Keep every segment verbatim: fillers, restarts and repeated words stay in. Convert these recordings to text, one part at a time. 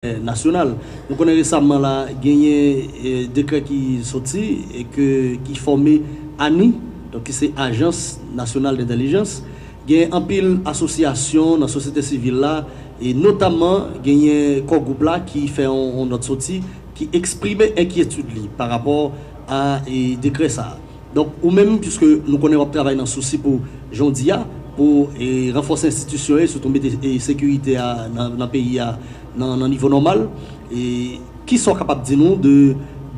Nasyonal. Nou konnen resaman la, genyen eh, dekrè ki soti e ke, ki fòme ani, donk ki se Ajans Nasyonal Dentèlijans. Gen anpil asosyasyon nan sosyete sivil la, e notamman genyen Core Group la ki fè yon, yon nòt soti ki eksprime enkyetid li pa rapò a e, dekrè sa a. Donk, ou menm, piske nou konnen w ap travay nan sousi pou jan w di a, pou e, ranfòse enstitisyon yo, sitou mete e, sekirite a nan, nan peyi a nan, nan nivo nòmal, e, kisa w kapab di nou de,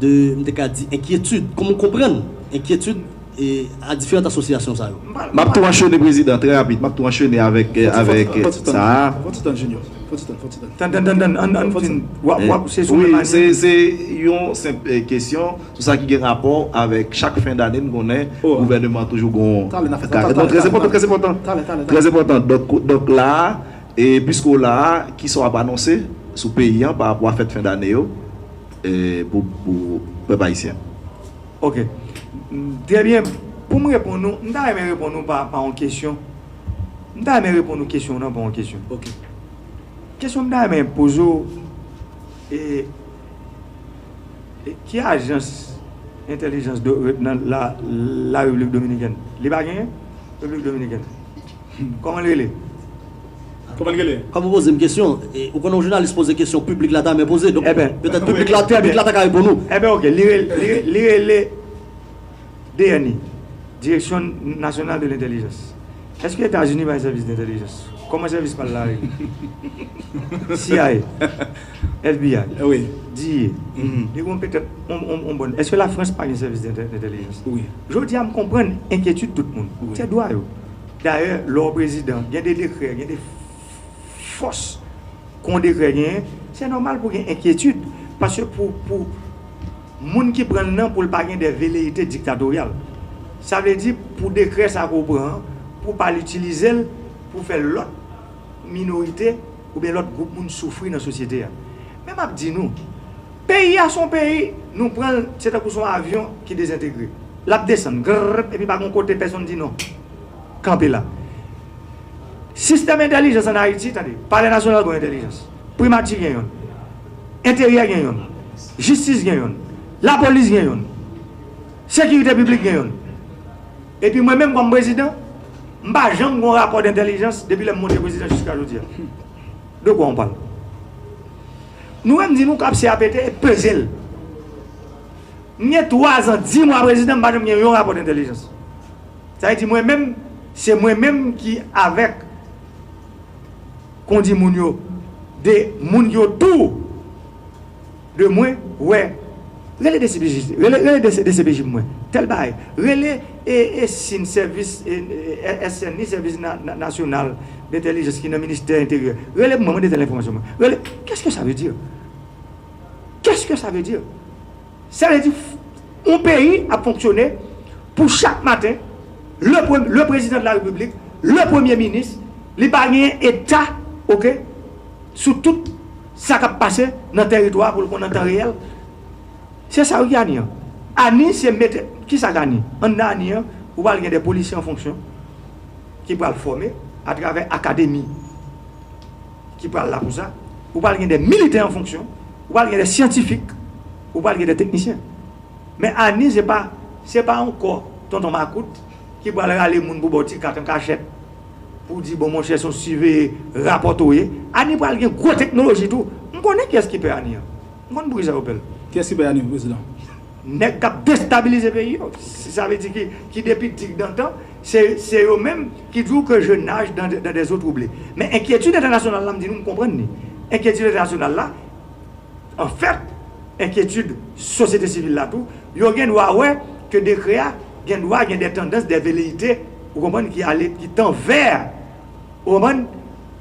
de, m te ka di, enkyetid, kòman w konprann enkyetid e, a diferan asosyasyon sa yo? M ap tou anchene, prezidan, trè rapid, m ap tou anchene avèk, avèk sa a. Fò ti tann, Junior. Fò ti tann, fò ti tann. Tann, tann, tann, tann, ann, ann fin. W ap, w ap, se sou menm ani. Se, se yon senp eh, kesyon sou sa ki gen rapò avèk chak fen dane, n konnen gouvènman an toujou gon. Talè n a fè sa. Talè, talè, trè enpòtan, trè enpòtan. Talè, talè, talè. Trè enpòtan. Donk, donk la a, e piske w la a, kisa w ap anonse sou peyi an pa rapò a fèt fen dane yo, e pou, pou pèp ayisyen? Ok. Trè byen. Pou m reponn ou, m ta renmen reponn ou pa, pa yon kesyon. M ta renmen reponn ou kesyon w nan pa yon kesyon. Ok. Kesyon m ta renmen poze w, e, e ki ajans entèlijans do, nan la, la Repiblik Dominikèn? Li pa genyen? Repiblik Dominikèn. Kòman l rele? Kòman l rele? Kòm ou poze m kesyon, e, ou konnen yon jounalis poze kesyon, piblik la ta renmen poze, donk petèt piblik la, piblik la ta ka reponn ou. Eben, ok, li rele, li, li rele D N I, Direction Nationale de l'Intelligence. Èske Etazini pa gen sèvis dentèlijans? Kòman sèvis pa l la rele? C I A, F B I, wi, D E A. Li gen petèt on, on, on bon. Èske Lafrans pa gen sèvis dentè-, dentèlijans? Wi. Jodi a, m konprann enkyetid tout moun. Wi. Se dwa yo. Dayè, lè w prezidan, gen de dekrè, gen de fòs kon dekrè genyen, se nòmal pou gen enkyetid. Paske pou, pou moun ki pran l nan, pou l pa gen de veleyite diktatoryal. Sa vle di, pou dekrè sa ke w pran an, pou w pa l itilize l pou fè lòt minorite oubyen lòt gwoup moun soufri nan sosyete a. Men m ap di nou, peyi a se yon peyi, nou pran l, se tankou se yon avyon ki dezentegre. L ap desann, grrrr, epi pa gen yon kote pèsonn di non. Kanpe la. Sistèm entèlijans ann Ayiti, tande, Palè Nasyonal gen yon entèlijans, Primati gen yonn, Enteryè gen yonn, Jistis gen yonn, Lapolis gen yonn, Sekirite Piblik gen yonn. Epi mwen menm kòm prezidan, m pa janm gen yon rapò dentèlijans depi lè m monte prezidan jiska jodi a. De quoi on parle? Nou wè m di nou kòb C A P T e peze l. M gen twa zan, dis mwa prezidan, m pa janm gen yon rapò dentèlijans. Sa vle di mwen menm, se mwen menm ki avèk kondi moun yo, de moun ki otou de mwen, wè, rele D C P J, rele, rele D C P J pou mwen, tèl bagay, rele e, e sin sèvis, e, e, S N I, sèvis na-, na-, nasyonal dentèlijans ki nan ministè enteryè, rele pou mwen, mande tèl enfòmasyon mwen, rele, qu'est-ce que ça veut dire? Qu'est-ce que ça veut dire? Sa vle di, yon peyi ap fonksyone pou chak maten, le pre-, le président de la République, le premye minis, li pa genyen eta, ok, sou tout sa k ap pase nan tèritwa a pou l konn an tan reyèl. Se sa wi ki ani an. Ani se mete, kisa k ani? Anndan ani an, ou pral gen de polisye an fonksyon ki pral fòme atravè akademi ki pral la pou sa. Ou pral gen de militè an fonksyon, ou pral gen de syantifik, ou pral gen de teknisyen. Men ani se pa, se pa yon kò tonton makout ki pral rale moun pou ba w ti kat an kachèt, pou di, bon, monchè, se yon siveye rapòte w ye. Ani pral gen gwo teknoloji tou. M konnen kiyès ki pè ani an. M konn poukisa yo pè l. Kiyès ki pè ani, prezidan? Nèg k ap destabilize peyi yo. Sa vle di ki, ki depi digdantan, se, se yo menm ki di w ke je nage dans, dans des eaux troublées. Men enkyetid entènasyonal la, m di nou, m konprann li. Enkyetid entènasyonal la, anfèt, enkyetid sosyete sivil la tou, yo gen dwa wè ke dekrè a gen dwa gen de tandans, de veleyite, ou konprann, ki ale, ki tan vè, ou konprann,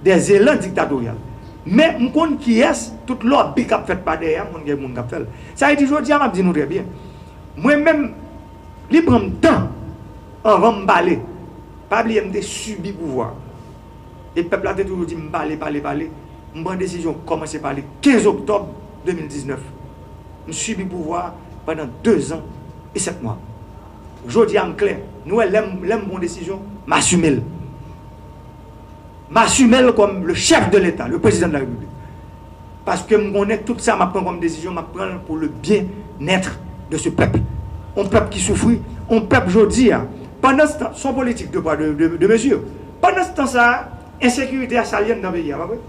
de zelan diktatoryal. Men m konn kiyès, tout lòbi k ap fèt pa dèyè a, m konn gen moun k ap fè l. Sa vle di, jodi a, m ap di nou trè byen. Mwen menm, li pran m tan anvan m pale. Pa bliye, m te sibi pouvwa. E pèp la te toujou di m pale, pale, pale. M pran desizyon kòmanse pale kenz oktòb de mil diznèf. M sibi pouvwa a pandan de zan e sèt mwa. Jodi a, m klè. Nou wè, lè m, lè m pran yon desizyon, m asime l. M asime l kòm le chef de l'État, le président de la République. Paske m konnen tout sa m ap pran kòm desizyon, m ap pran l pou le bien-être de ce peuple. On pèp ki soufri, on pèp jodi a. Pandan se tan, se yon politik de pwa de, de, de mezi. Pandan se tan sa a, ensekirite a sa l ye anndan peyi a, pa vre?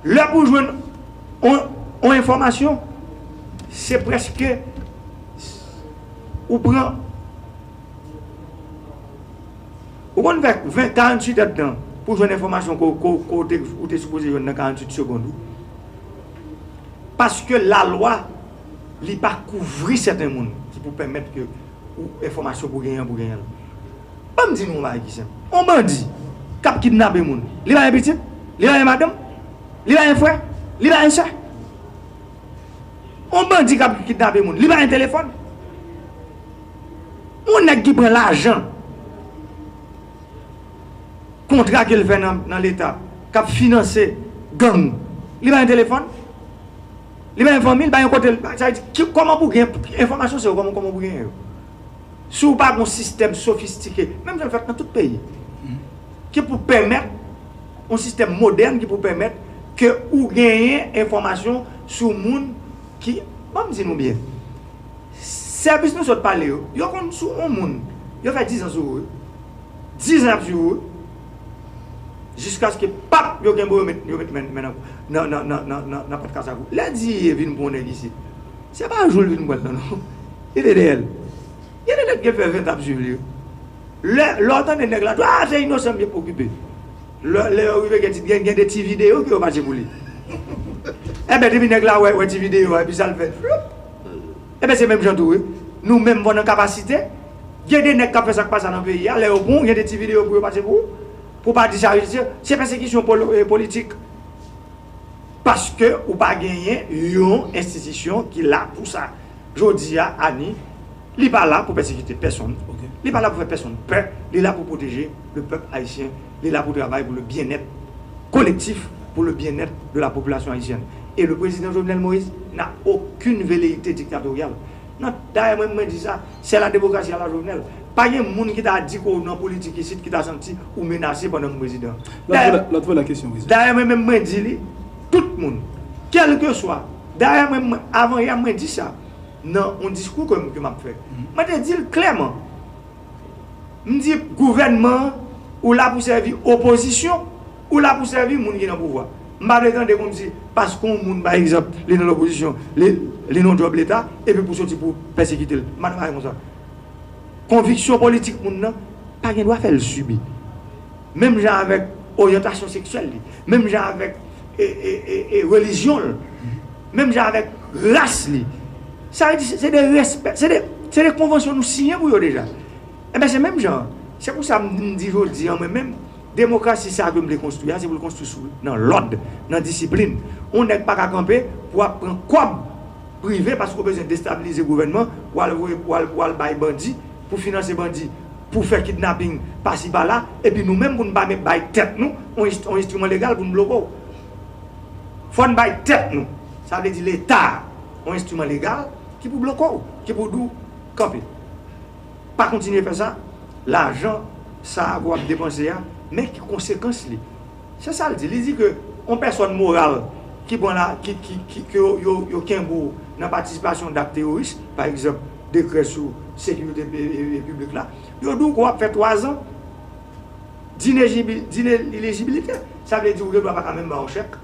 Lè pou jwenn on, on enfòmasyon, se prèske ou pran Ou konn fè ven, karanntuit èdtan pou jwenn enfòmasyon ko, ko, ko te, ou te sipoze jwenn nan karanntuit segond, wi. Paske lalwa, li pa kouvri sèten moun ki pou pèmèt ke ou, enfòmasyon pou genyen an, pou genyen l. Ban m di nou yon bagay ki senp. On bandi k ap kidnape moun, li pa gen pitit? Li pa gen madanm? Li pa gen frè? Li pa gen sè? On bandi k ap kidnape moun, li pa gen telefòn? On nèg ki pran lajan, kontra ke l fè nan, nan Leta, k ap finanse gang, li pa gen telefòn? Li pa gen fanmi? Li pa gen kote l? Sa vle di, ki, kòman pou gen enfòmasyon sa yo? Kòman, kòman pou gen yo? Si w pa gen yon sistèm sofistike, menm jan l fèt nan tout peyi, ki pou pèmèt, yon sistèm modèn ki pou pèmèt ke ou genyen enfòmasyon sou moun ki, ban m di nou byen, sèvis nou sot pale yo, yo konn sou yon moun, yo fè dizan sou ou, wi. Dizan y ap swiv ou, wi. Jiskaske, pap, yo kenbe w, yo met, yo met men, men nan, nan, nan pòt kaz ak ou. Lè Diye vin pran yon nèg isit, se pa jou l vin pran l nan, non. Li te dèyè l. Gen de nèg ki fè ven tan ap swiv li, wi. Lè, lè w tande nèg la, a, se inosan, m byen okipe. Lè, lè yo rive gen ti, gen, gen de ti videyo ke yo pase pou li. Enben, depi nèg la wè, wè ti videyo a, epi sa l fè, floup. Enben, se menm jan tou, wi. Nou menm, bon, nan kapasite, gen de nèg k ap fè sa k pa sa nan peyi a, lè yo pran w, gen de ti videyo pou yo pase pou ou. Pou w pa di sa, se, se pèsekisyon polo-, e, politik. Paske ou pa genyen yon enstitisyon ki la pou sa. Jodi a, Ani, li pa la pou pèsekite pèsonn. Ok. Li pa la pou fè pèsonn pè. Li la pou pwoteje le pèp ayisyen. Li la pou travay pou le bien-être collectif, pour le bien-être de la population haïtienne. Et le président Jovenel Moïse n'a aucune velléité dictatoriale. Non, dayè, mwen, mwen di sa, c'est la démocratie à la Jovenel. Pa gen moun ki ta di ke w nan politik isit ki ta santi ou menase pandan m prezidan. Dayè, lòt vòlè kesyon, prezidan. Dayè, mwen menm, mwen di li, tout moun, kèlkeswa. Dayè, mwen, mwen, avan yè, mwen di sa nan yon diskou ke m, ke m ap fè. Mwen te di l klèman. M di, gouvènman an, ou la pou sèvi opozisyon, ou la pou sèvi moun ki nan pouvwa. M pa vle tande kòmsi, paske yon moun, pa egzanp, li nan lopozisyon, li, li nan djòb Leta, epi pou soti pou pèsekite l. M pa nan bagay konsa. Konviksyon politik moun nan, pa gen dwa fè l sibi. Menm jan avèk oryantasyon seksyèl li, menm jan avèk, e, e, e, e, relijyon l, menm jan avèk ras li. Sa vle di, se, se de respè, se de, se de konvansyon nou siyen pou yo deja. Enben, se menm jan an. Se pou sa m, m di jodi a, mwen menm, demokrasi sa a ke m vle konstwi a, se pou l konstwi sou, nan lòd, nan disiplin. Yon nèg pa ka kanpe pou ap pran kòb prive paske w bezwen destabilize gouvènman, w al voye, w al, w al bay bandi, pou finanse bandi, pou fè kidnaping pasi pala, epi nou menm pou n pa menm bay tèt nou yon enst-, yon enstriman legal pou n bloke w. Fò n bay tèt nou, sa vle di Leta, yon enstriman legal ki pou bloke w, ki pou di w kanpe. Pa kontinye fè sa, lajan sa a ke w ap depanse a, men ki konsekans li. Se sa l di. Li di ke yon pèsòn moral ki pran la, ki, ki, ki, ke yo, yo, yo kenbe w nan patisipasyon dak teworis, pa egzanp, dekrè sou sekirite pe-, e, e, piblik la, yo di w ke w ap fè twazan d'inejibi-, d'inelejibilite. Sa vle di ou gen dwa pa ka menm ba yon chèk.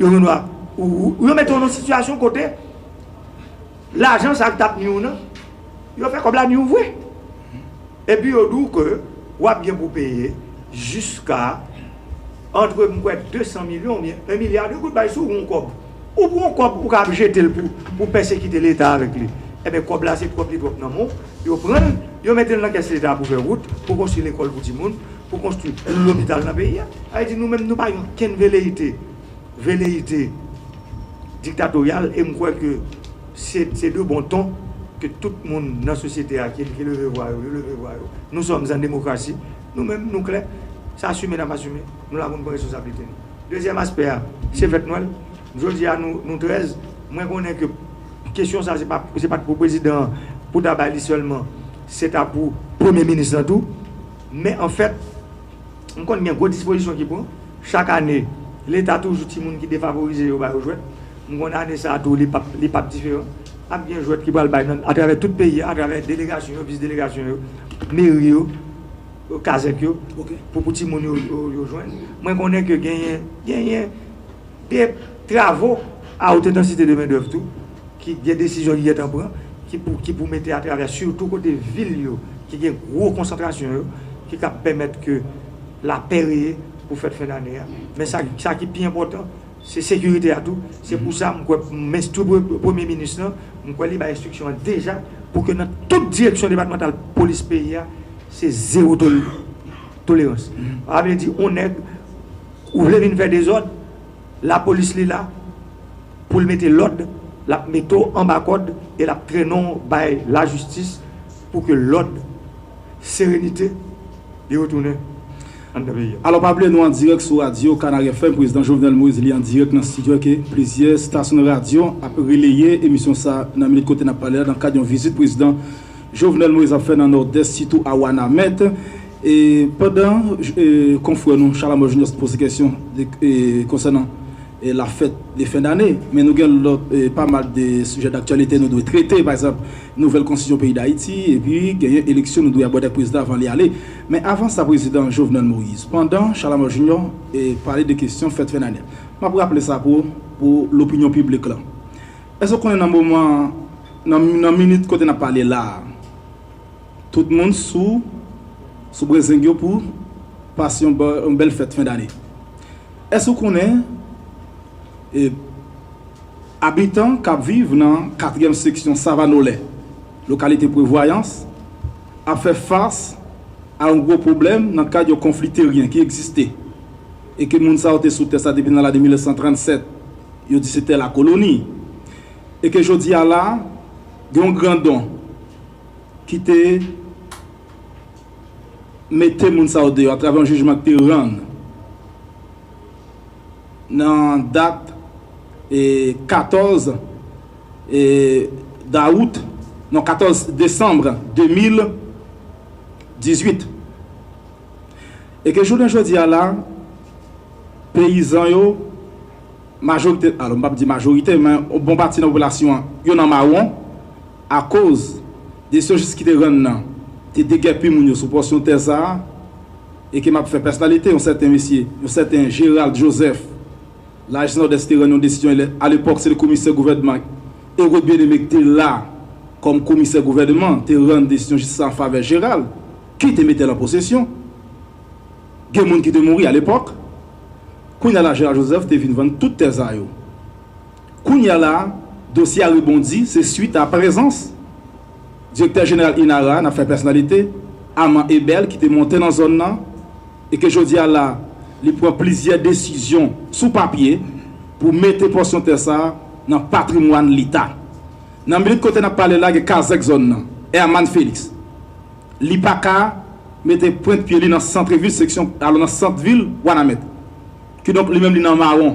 Yo gen dwa, ou, ou, yo mete w nan sitiyasyon kote lajan sa k t ap nwi w nan, yo fè kòb la nwi w vre. Epi yo di w ke w ap gen pou peye jiska, antre, m kwè, de san milyon oubyen en milya de goud bay si w gen yon kòb. Ou pran yon kòb, ou ka ap jete l pou, pou pèsekite Leta avèk li. Enben, kòb la, se twòp li twòp nan men w. Yo pran l, yo mete l nan kès Leta pou fè wout, pou konstwi lekòl pou timoun, pou konstwi lopital nan peyi a. Sa vle di, nou menm, nou pa gen okenn veleyite, veleyite diktatoryal, e m kwè ke se, se de bon ton ke tout moun nan sosyete a ki, ki leve vwa yo, yo leve vwa yo. Nous sommes en démocratie. Nou menm, nou klè. Se asime n ap asime. Nou la pou n pran responsablite nou. Dezyèm aspè a, se fèt Nwèl. Jodi a, nou, nou trèz. Mwen konnen ke kesyon sa, se pa, se pa t pou prezidan an, pou ta bay li sèlman. Se ta pou premye minis lan tou. Men anfèt, m konn gen gwo dispozisyon ki pran. Chak ane, Leta toujou timoun ki defavorize yo ba yo jwèt. M konn ane sa a tou li p ap li p ap diferan. Ap gen jwèt ki pral bay nan atravè tout peyi a, atravè delegasyon yo, vis delegasyon yo, meri yo, kazèk yo, pou pou timoun yo yo yo jwenn. Mwen konnen ke genyen genyen de travaux à haute intensité de main d'œuvre tou, ki gen desizyon ki gentan pran, ki pou ki pou mete atravè sitou kote vil yo ki gen gwo konsantrasyon yo, ki kab pèmèt ke lapè reye pou fèt fen dane a. Men sa sa ki pi enpòtan, se sekirite a tou. Se pou sa m kwè m enstwi premye minis lan, m kwè li bay enstriksyon an deja pou ke nan tout direksyon depatmantal polis peyi a, se zewo tol tolerans. Sa vle di on nèg ou vle vin fè dezòd, lapolis li la pou l mete lòd, l ap mete w anba kòd e l ap trennen w bay lajistis pou ke lòd, serenite li retounen anndan peyi a. Alò pa bliye nou an dirèk sou radyo Kanari F M, prezidan Jovenel Moïse li an dirèk nan estidyo ke plizyè estasyon radyo ap releye emisyon sa nan minit kote n ap pale la nan kad yon vizit prezidan Jovenel Moïse ap fè nan Nòdès, sitou a Wanament. E pandan e, konfrè nou Chalamò Junior poze kesyon de, e, konsènan e, la fèt de fen dane, men nou gen lòt e, pa mal de sijè daktyalite nou dwe trete, pa egzanp, nouvèl konstitisyon peyi Dayiti, epi genyen eleksyon nou dwe abòde ak prezidan avan li ale. Men avan sa, prezidan Jovenel Moïse, pandan Chalamò Junior e, pale de kesyon fèt fen dane, m ap raple sa pou, pou lopinyon piblik lan. Èske w konnen nan moman, nan, nan minit kote n ap pale la a, tout moun sou, sou brezeng yo pou pase yon, bè- yon bèl fèt fen dane? Èske w konnen e, abitan k ap viv nan katriyèm seksyon Savanolè, lokalite Prevwayans, ap fè fas a yon gwo pwoblèm nan kad yon konfli teryen ki egziste e ke moun sa yo te sou tè sa depi nan lane mil nèf san trannsèt, yo di se tè lakoloni. E ke jodi a la, gen yon grandon ki te mete moun sa yo deyò atravè yon jijman ki te rann nan dat e, katòz e, dawout, non, katòz desanm de mil dizuit. E ke jounen jodi a la, peyizan yo, majorite, alò m p ap di majorite, men yon bon pati nan popilasyon an, yo nan mawon, akoz desizyon jistis ki te rann nan, te degèpi moun yo sou pòsyon tè sa a, e ke m ap fè pèsonalite, yon sèten mesye, yon sèten Gérald Joseph, lajistis Nòdès te rann yon desizyon, alepòk se te komisè gouvènman Herode Bien-Aimé ki te la kòm komisè gouvènman, te rann desizyon jistis an favè Gérald, ki te mete l an posesyon. Gen moun ki te mouri alepòk. Kounye a la, Gérald Joseph te vin vann tout tè sa yo. Kounye a la, dosye a rebondi, se swit a prezans direktè jeneral INARA, n ap fè pèsonalite, Armand Ebel, ki te monte nan zòn nan, e ke jodi a la, li pran plizyè desizyon sou papye pou mete pòsyon tè sa a nan patrimwàn Leta. Nan minit kote n ap pale la, gen kazèk zòn nan, Herman Félix. Li pa ka mete pwent pye li nan sant vil seksyon, alò nan sant vil Wanament. Kidonk, li menm li nan mawon.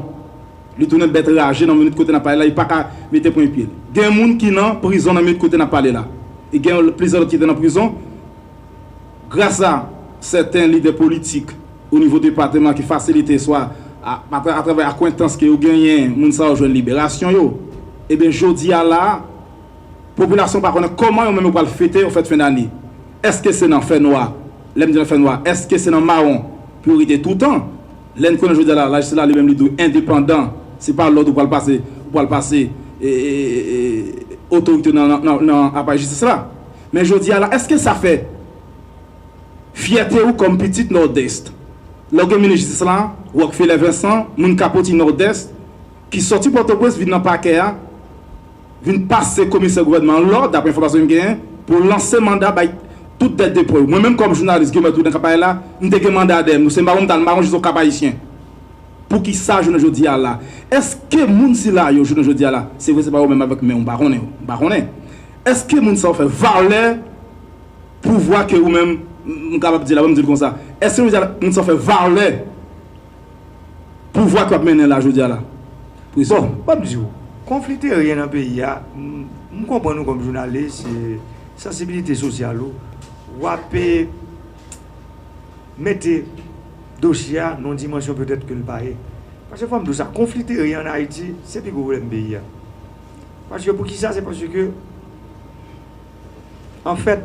Li tounen bèt raje nan minit kote n ap pale la, li pa ka mete pwent pye l. Gen moun ki nan prizon nan minit kote n ap pale la. E gen plizyè lòt ki te nan prizon. Gras a sèten lidè politik o nivo depatman ki fasilite swa a, atra- atravè akwentans ke yo genyen, moun sa yo jwenn liberasyon yo. Ebyen, jodi a la, popilasyon pa konnen kòman yo menm yo pral fete yon fèt fen dane. Èske se nan fènwa? Lè m di nan fènwa, èske se nan mawon pou yo rete toutan? Lè n konnen jodi a la, lajistis la li menm li dwe endepandan. Se pa lòd ou pral pase, ou pral pase e, e, e, e, otorite nan, nan, nan, nan aparèy jistis la. Men jodi a la, èske sa fè fyète ou kòm pitit Nòdès? Lè w gen minis jistis la, Rockfeller Vincent, moun Kapoti Nòdès, ki sòti Pòtoprens vin nan pakè a, vin pase komisè gouvènman an lòd, daprè enfòmasyon m genyen, pou lanse manda bay tout dèt de pwè yo. Mwen menm kòm jounalis, Guillaume Trudon k ap pale la, m te gen manda dèyè m, nou se mawon m t al mawon jis o Kap Ayisyen. Poukisa jounen jodi a la? Èske moun sila yo jounen jodi a la, se vre se pa yo menm avèk men w, m pa konnen yo, m pa konnen. Èske moun sa yo fè valè pouvwa ke ou menm, m kapab di la, ban m di l konsa, èske jodi a la, moun sa yo fè valè pouvwa k ap mennen la jodi a la? Prezan. Bon, ban m di w, konfli teryen nan peyi a, m, m konprann ou kòm jounalis, e sansibilite sosyal ou, w ap e, mete dosye a nan yon dimansyon petèt ke l pa ye. Paske fò m di w sa, konfli teren ann Ayiti, se pi gwo pwoblèm peyi a. Paske poukisa? Se paske, anfèt,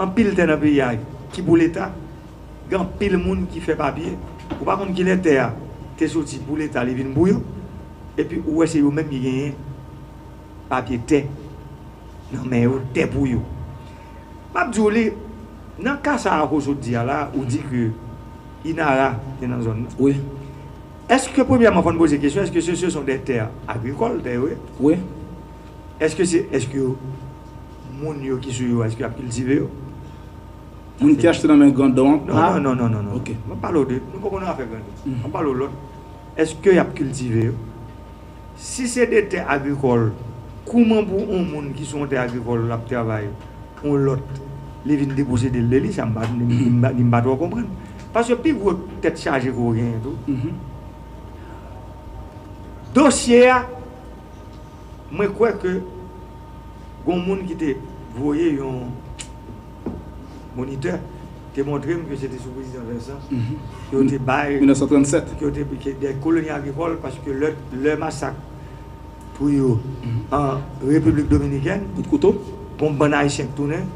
anpil tè nan peyi a ki pou Leta, gen anpil moun ki fè papye. Ou pa konn kilè tè a te soti pou Leta, li vin pou yo. Epi ou wè se yo menm ki genyen papye tè nan men yo, tè pou yo. M ap di w li, nan ka sa a ke w sot di a la, ou di ke Inara te nan zòn nan. Wi. Èske, premyèman, fò n poze kesyon, èske se, se sont des terres agricoles, tè yo ye? Wi. Èske se, èske moun yo ki sou yo, èske y ap kiltive yo? Moun ki achte nan men grandon an? Non, non, non, non, non, non. Ok. Mwen pale w de, nou poko nan afè grandon. M ap pale w lòt. Èske y ap kiltive yo? Si se de tè agrikòl, kouman pou yon moun ki sou yon tè agrikòl l ap travay, yon lòt, li vin deposede l de li, sa m pa, m, m, m, m pa twò konprann. Paske pi gwo tèt chaje ke w genyen tou. Dosye a, mwen kwè ke gon moun ki te voye yon monitè, te montre m ke se te sou prezidan Vincent ke yo te bay, mil nèf san trannsèt, ke yo te, ke de koloni agrikòl, paske lè, lè masak pou yo an Repiblik Dominikèn, kout kouto, gon bann Ayisyen k tounen,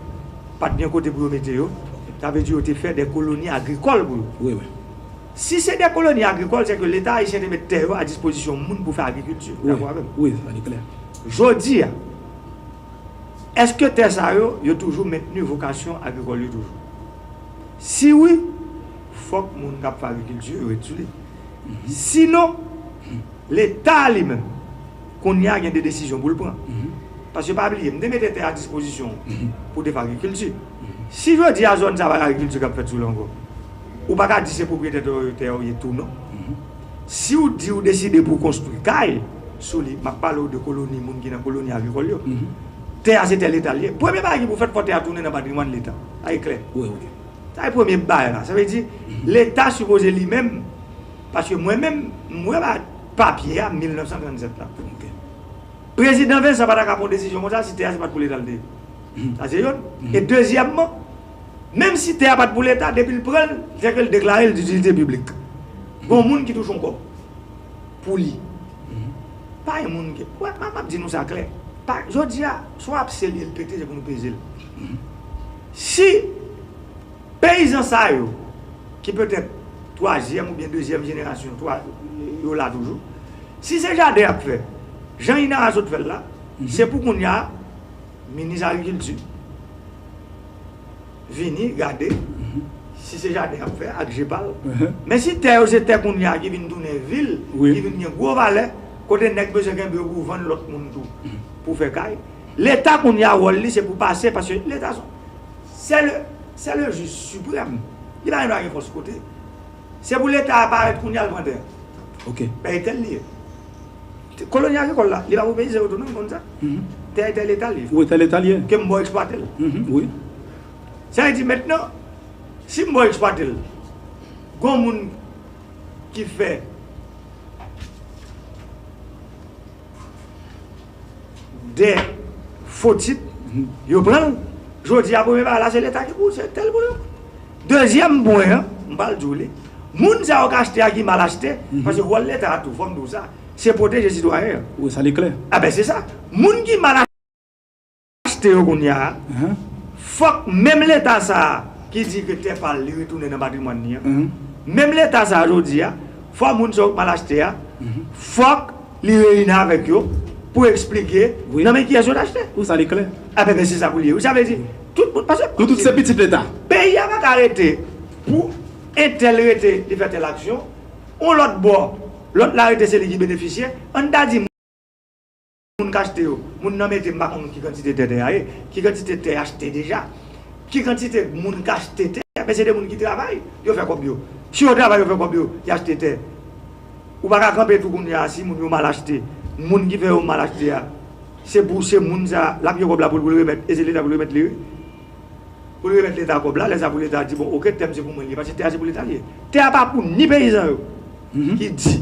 pa t gen kote pou yo mete yo. Sa vle di yo te fè de koloni agrikòl pou yo. Wi, wi. Si se de koloni agrikòl, se ke Leta ayisyen te met tè yo a dispozisyon moun pou fè agrikilti. Ou dakò avè m? Wi, sa li klè. Jodi a, èske tè sa yo, yo toujou mentni vokasyon agrikòl yo toujou? Si wi, fòk moun k ap fè agrikilti yo ret sou li. Sinon, Leta li menm, kounye a gen de desizyon pou l pran. Paske pa bliye, m te mete tè a dispozisyon w pou w te fè agrikilti. Si jodi a zòn sa pa gen agrikilti k ap fèt sou li ankò, ou pa ka di se pwopriyetè tè yo ye tou non. Si w di w deside pou w konstwi kay sou li, m ap pale w de koloni, moun ki nan koloni agrikòl yo. Tè a se tè Leta l ye. Premye bagay ki pou fèt, fò tè a tounen nan patrimwàn Leta. Sa e klè. Wi, wi. Sa e premye bagay la. Sa vle di, Leta sipoze li menm, paske mwen menm, m wè pa papye a mil nèf san trannsèt la. Ok. Prezidan Vincent pa ta ka pran yon desizyon konsa si tè a se pa t pou Leta l te ye. Sa se youn. E dezyèmman, menm si tè a pa t pou Leta, depi l pran l, se ke l deklare l ditilite piblik. Gon moun ki touche yon kòb pou li. Pa gen moun ki, wè, m ap di nou sa klè. Pa, jodi a, se yon apse li ye, l pete, se pou nou peze l. Si peyizan sa yo, ki petèt twazyèm oubyen dezyèm jenerasyon, twa, yo la toujou, si se jaden y ap fè, jan Inara sot fè l la, se pou kounye a, minis agrikilti vini gade si se jaden y ap fè ak je pa l. Men si tè yo se tè kounye a ki vin tounen vil, ki vin gen gwo valè, kote nèg bezwen kenbe yo pou vann lòt moun tou, pou fè kay, Leta kounye a wòl li se pou pase, paske Leta se, c'est le, c'est le juge suprême. Li pa gen dwa gen fòs kote. Se pou Leta a parèt kounye a l pran tè. Ok. Bay tè l li ye. Koloni agrikòl la, li pa pou peyi zero tou non, konn sa? Tè, tè Leta li ye. Wi, tè Leta li ye. Ke m ba w eksplwate l. Wi. Sa vle di mentnan, si m ba w eksplwate l, gon moun ki fè de fo tit, yo pran l. Jodi a, premye bagay la, se Leta ki pou, se tè l pou yo. Dezyèm pwen an, m pral di w li. Moun sa yo k achte a ki mal achte, paske wòl Leta a tou, fò m di w sa, se pwoteje sitwayen an. Wi, sa li klè. A ben, se sa. Moun ki mal achte yo kounye a, fòk menm Leta sa a ki di ke tè pa l, li retounen nan patrimwàn li an. Menm Leta sa a, jodi a, fò moun sa yo k mal achte a, fòk li reyini avèk yo pou eksplike nan men kiyès yo t achte. Wi, sa li klè. A ben, ben, se sa pou li ye. Wi, sa vle di, tout moun, paske nou tout se pitit Leta. Peyi a pa ka rete pou entèl rete, li fè tèl aksyon, yon lòt bò, lòt la rete, se li ki benefisye. Ann ta di moun k achte yo, moun nan mete, m pa konn ki kantite tè tè a ye, ki kantite tè achte deja, ki kantite moun k achte tè, men se de moun ki travay, yo fè kòb yo. Si yo travay, yo fè kòb yo, y achte tè. Ou pa ka kanpe tou kounye a si moun yo mal achte. Moun ki fè yo mal achte a, se pou se moun sa, l ap gen kòb la pou l, pou l remèt, e se Leta pou l remèt li, wi. Pou l remèt Leta kòb la, lè sa pou Leta di, bon, ok, tè m se pou mwen li ye, paske tè a se pou Leta li ye. Tè a pa pou ni peyizan yo, ki di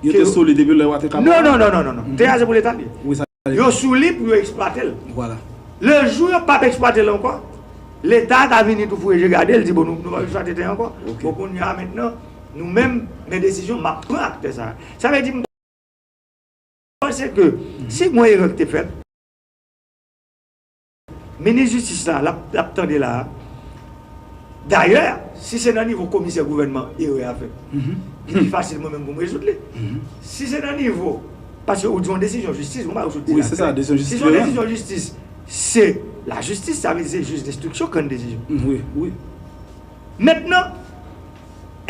yo te sou li depi lè yo a te ka. Non, non, non, non, non, non. Tè a se pou Leta li ye. Wi, sa li ye. Yo sou li pou yo eksplwate l. Vwala. Le jou yo p ap eksplwate l ankò, Leta a ka vini tou foure je gade l, di, bon, nou, nou p ap eksplwate tè a ankò. Ok. Bon, kounye a mentnan, nou menm, men desizyon m ap pran ak tè sa. Sa vle di, m panse ke si gen yon erè ki te fèt, minis jistis la, l ap, l ap tande la a. Dayè, si se nan nivo komisè gouvènman erè a fèt, li pi fasil mwen menm pou m rezoud li. Si se nan nivo, paske ou di yon desizyon jistis, ou pa ou sot di Wi, se sa, desizyon jistis. Si se yon desizyon jistis, se lajistis, sa vle di se jij denstriksyon k rann desizyon. Wi, wi. Mentnan,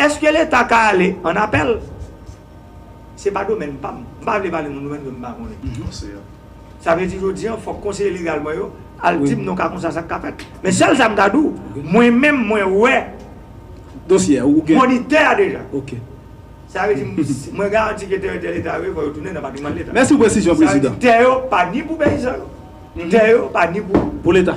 èske Leta ka ale an apèl? Se pa domèn pa m. M pa vle pale nan domèn ke m pa konnen. Sa vle di, jodi a, fòk konseye legal mwen yo al di m non, ka konsa sa k ka fèt. Men sèl sa m ka di w, mwen menm, mwen wè dosye a, ou gen monitè a deja. Ok. Sa vle di, m- si- mwen garanti ke tè, tè Leta yo, fò yo tounen nan patrimwàn Leta. Mèsi pou presizyon, Sa vle di, prezidan. Tè yo pa ni pou peyizan yo, tè yo pa ni pou Pou Leta.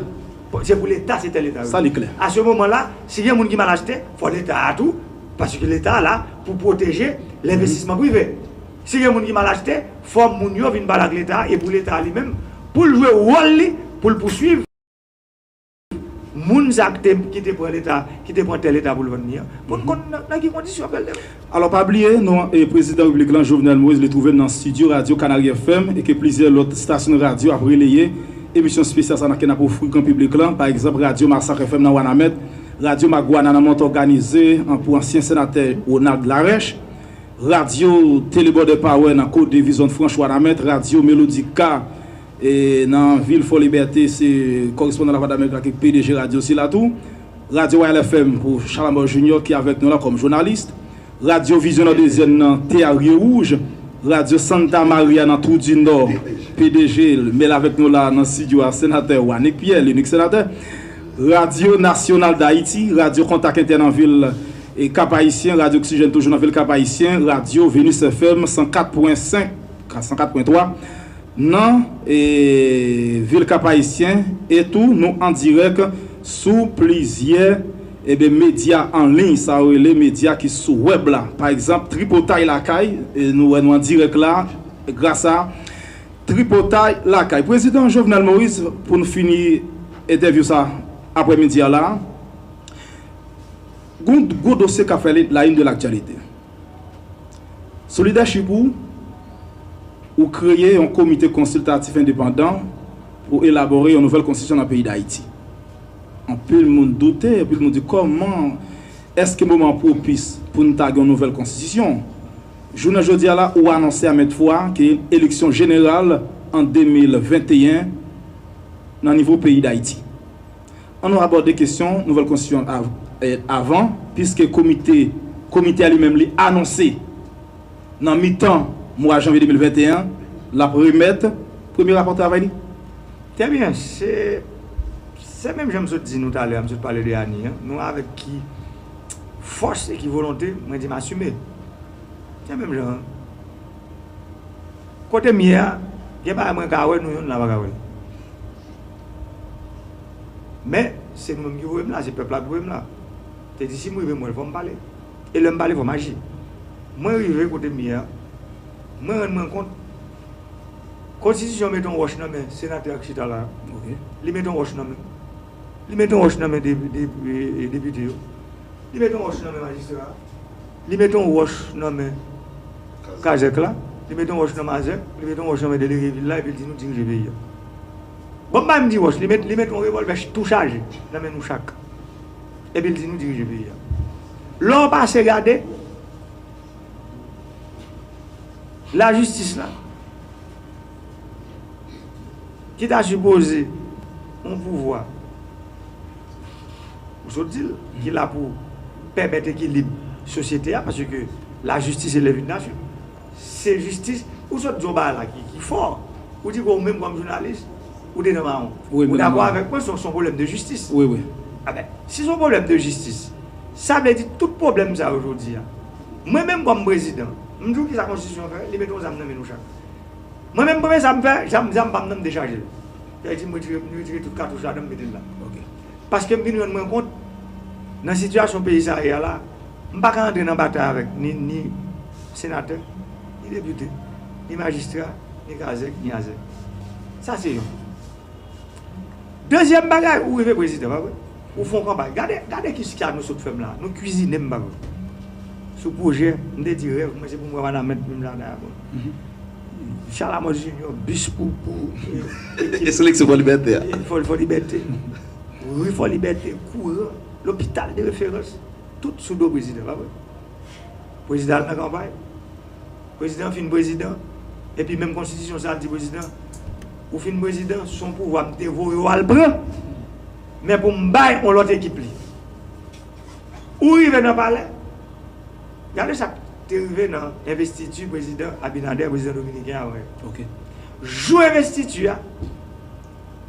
Se pou Leta, se tè Leta yo. Sa li klè. A se moman la, si gen moun ki mal achte, fò Leta a tou, paske Leta a la pou pwoteje lenvestisman prive. Si gen moun ki mal achte, fò moun yo vin pale ak Leta a, e pou Leta a li menm, pou l jwe wòl li, pou l pouswiv moun sa ki te, ki te pran Leta, ki te pran tè Leta pou l vann li an, pou n konn nan, nan ki kondisyon yo pral leve. Alò, pa bliye, non, e, prezidan repiblik lan, Jovenel Moïse, li twouve l nan estidyo radyo Kanari F M e ke plizyè lòt estasyon radyo ap releye emisyon espesyal sa nan ke n ap ofri gran piblik lan, pa egzanp, radyo Masak F M nan Wanament, radyo Magwana nan Mòt Òganize, an, pou ansyen senatè Ronald Larèche, radyo Tele Border Power nan Kote Vizon Franch Wanament, radyo Melodika, e, nan vil Fò Libète, se kòrespondan Lavwadlamerik la ki P D G radyo sila tou. Radyo Royal F M pou Chalambo Junior ki avèk nou la kòm jounalis. Radyo Vizyon nan dezyèm nan Tè a Rye Wouj. Radyo Santa Maria nan Twou di Nò, P D G l, men l avèk nou la nan estidyo a, senatè Wanick Pierre, linik senatè. Radyo Nasyonal d Ayiti, Radyo Kontak Entè nan vil e Kap Ayisyen, Radyo Oksijèn toujou nan vil Kap Ayisyen, Radyo Venus F M san kat pwen senk, san kat pwen twa, nan, e, vil Kap Ayisyen, e tou nou an dirèk sou plizyè, e ben, medya an liy, sa yo rele medya ki sou wèb la. Pa egzanp, Tripotay Lakay, e nou wè nou an dirèk la, gras a Tripotay Lakay. Prezidan Jovenel Moïse, pou n fini entèvyou sa aprèmidi a la, gon gwo dosye k ap fè la une de l'actualité. Sou lidèchip ou, ou kreye yon komite konsiltatif endepandan pou elabore yon nouvèl konstitisyon nan peyi Dayiti. Anpil moun doute, anpil moun di kòman, èske moman an pwopis pou n ta gen yon nouvèl konstitisyon? Jounen jodi a la, ou anonse a mèt fwa ke eleksyon jeneral an de mil venteyen nan nivo peyi Dayiti. Ann nou abòde kesyon nouvèl konstitisyon av- eh, avan, piske komite, komite a li menm li anonse nan mitan mwa janvye de mil venteyen, l ap remèt premye rapò travay li. Trè byen, se, se menm jan m sot di nou talè a, m sot pale de Ani an, nou avèk ki fòs e ki volonte, mwen di m asime. Se menm jan an. Kote m ye a, gen bagay mwen ka wè, nou yonn la pa ka wè l. Men, se nou menm ki voye m la, se pèp la ki voye m la. Te di si m rive m wè l, fò m pale. E lè m pale, fò m aji. Mwen rive kote m ye a, mwen rann mwen kont, konstitisyon mete yon wòch nan men senatè a k chita la. Ok. Li mete yon wòch nan men. Li mete yon wòch nan men de- de- e- e depite yo. Li mete yon wòch nan men majistra a. Li mete yon wòch nan men kazèk la. Li mete yon wòch nan mazèk. Li mete yon wòch nan men delege vil la, epi l di nou dirije peyi a. Bon, m pa menm di wòch, li met, li mete yon revòlvè ch- tou chaje nan men nou chak. Epi l di nou dirije peyi a. Lè w pase gade, lajistis la, ki ta sipoze yon pouvwa, ou sot di l, ki la pou pèmèt ekilib sosyete a, paske lajistis élève une nation. Se jistis, ou sot di yon bagay la ki, ki fò. Ou di ke ou menm kòm jounalis, ou te nan mawon. Wi, ou dakò avèk mwen, se yon, se yon pwoblèm de jistis. Wi, wi. Enben, si se yon pwoblèm de jistis, sa vle di tout pwoblèm sa yo jodi a, mwen menm kòm prezidan, m di w kisa konstitisyon fè, li mete yon zam nan men nou chak. Mwen menm, premye sa m fè, zam, zam pa m nan, m dechaje l. Sa vle di, m retire, m retire tout katouch ladan, m mete l la. Ok. Paske m vin rann mwen kont, nan sitiyasyon peyi sa a ye a la, m pa ka antre nan batay avèk ni, ni senatè, ni depite, ni majistra, ni kazèk, ni azèk. Sa se yonn. Dezyèm bagay, ou rive prezidan, pa vre? Ou fè yon kanpay. Gade, gade ki sa nou sot fè m la. Nou kwizine m, pa vre? Sou pwojè, m te di rèv mwen se pou m wè Wanament menm jan avè m. Chalamòs Junior, bis pou, pou, e, e, e seleksyon Fò Libète a. E Fò, Fò Libète. Ri Fò Libète, kouran, lopital de referans, tout sou do prezidan, pa vre? Prezidan al nan kanpay. Prezidan fin prezidan. Epi menm konstitisyon sa a di prezidan, ou fin prezidan, se yon pouvwa m te voye w al pran. Men pou m bay yon lòt ekip li. Ou rive nan palè. Gade sa k te rive nan envestiti prezidan Abinader, prezidan dominiken an, wè. Ok. Jou envestiti a,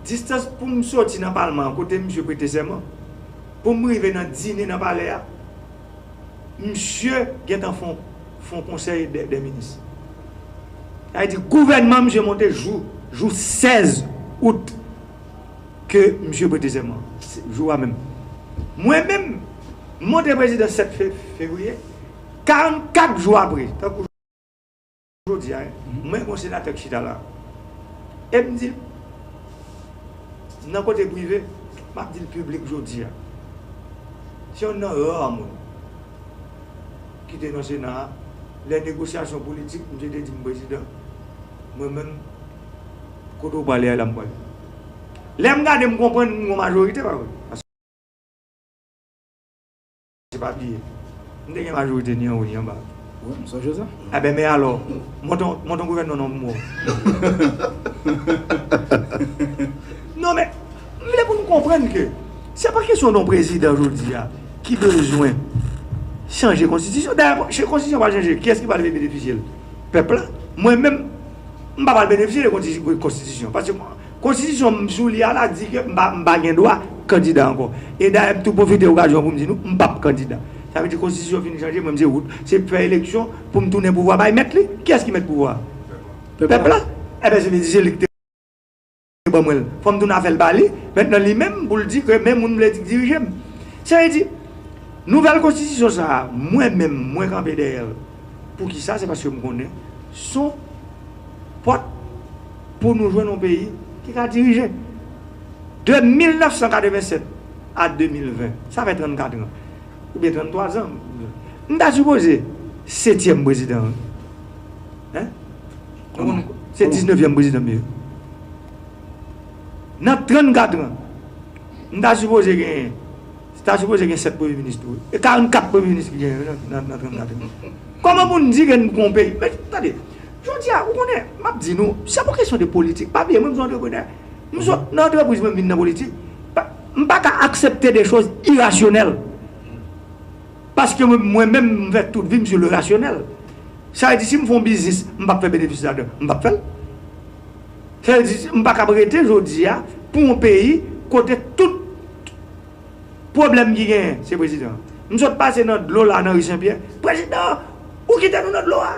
distans pou m soti nan palman an, kote misye prete sèman, pou m rive nan dine nan palè a, misye gentan fè yon, fè yon konsèy dè, dè minis. Sa vle di, gouvènman misye monte jou, jou sèz out ke misye prete sèman. Se jou a menm. Mwen menm, m monte prezidan sèt fe-, fevriye, karannkat jou apre, tankou jodi a, mwen gen yon senatè k chita la. E m di l, nan kote prive, m ap di l piblik jodi a. Se youn nan ra moun ki te nan Sena a, lè negosyasyon politik, misye te di m, "Prezidan, mwen menm, kote w prale a, la m prale." Lè m gade, m konprann m gen majorite, pa vre? Paske se pa bliye, m te gen majorite ni anwo ni anba. Wi, m sonje sa. Enben, men alò, monte yon, monte yon gouvènman non pou mwen. Non, men, m vle pou nou konprann ke se pa kesyon de yon prezidan jodi a ki bezwen chanje konstitisyon. Dayè, se konstitisyon pral chanje, kiyès ki pral benefisye l? Pèp la. Mwen menm, m pa pral benefisye de konsti-, konstitisyon. Paske konstitisyon m sou li a la di ke m pa, m pa gen dwa kandida ankò. E dayè, m tou pwofite okazyon pou m di nou, m p ap kandida. Sa vle di konstitisyon fin chanje, mwen m se wout, se fè eleksyon pou m tounen pouvwa bay mèt li. Kiyès ki mèt pouvwa a? Pèp la. Enben, se vle di se li ki te ban mwen l. Fò m tounen a fè l ba li. Mentnan, li menm, pou l di ke men moun m vle di k dirije m. Sa vle di, nouvèl konstitisyon sa a, mwen menm, mwen kanpe dèyè l. Poukisa? Se paske m konnen se yon pòt pou nou jwenn yon peyi ki ka dirije. De mil nèf san katreven sèt a de mil ven, sa fè trannkat an. Oubyen tranntwa zan. M ta sipoze setyèm prezidan an. Hein? Ou konn, se diznevyèm prezidan m ye. Nan trannkat an, m ta sipoze gen, ta sipoze gen sèt premye minis tou. E karannkat premye minis ki genyen nan, nan, nan trannkat an. Kòman pou n di ke n gon peyi? Men, tande, jodi a, ou konnen, m ap di nou, se pa kesyon de politik. Pa bliye, mwen, m se yon antreprenè. M sot nan antrepriz, mwen, m vin nan politik. Pa, m pa ka aksepte de choz irasyonèl. Paske mwen, mwen menm, m fè tout vi m sou le rasyonèl. Sa vle di, si m fè yon biznis, m p ap fè benefis ladan, m p ap fè l. Sa vle di, m pa kab rete jodi a pou yon peyi kote tout pwoblèm ki genyen, se prezidan. M sot pase nan dlo la, nan ri Senpyè. "Prezidan, ou kite nou nan dlo a."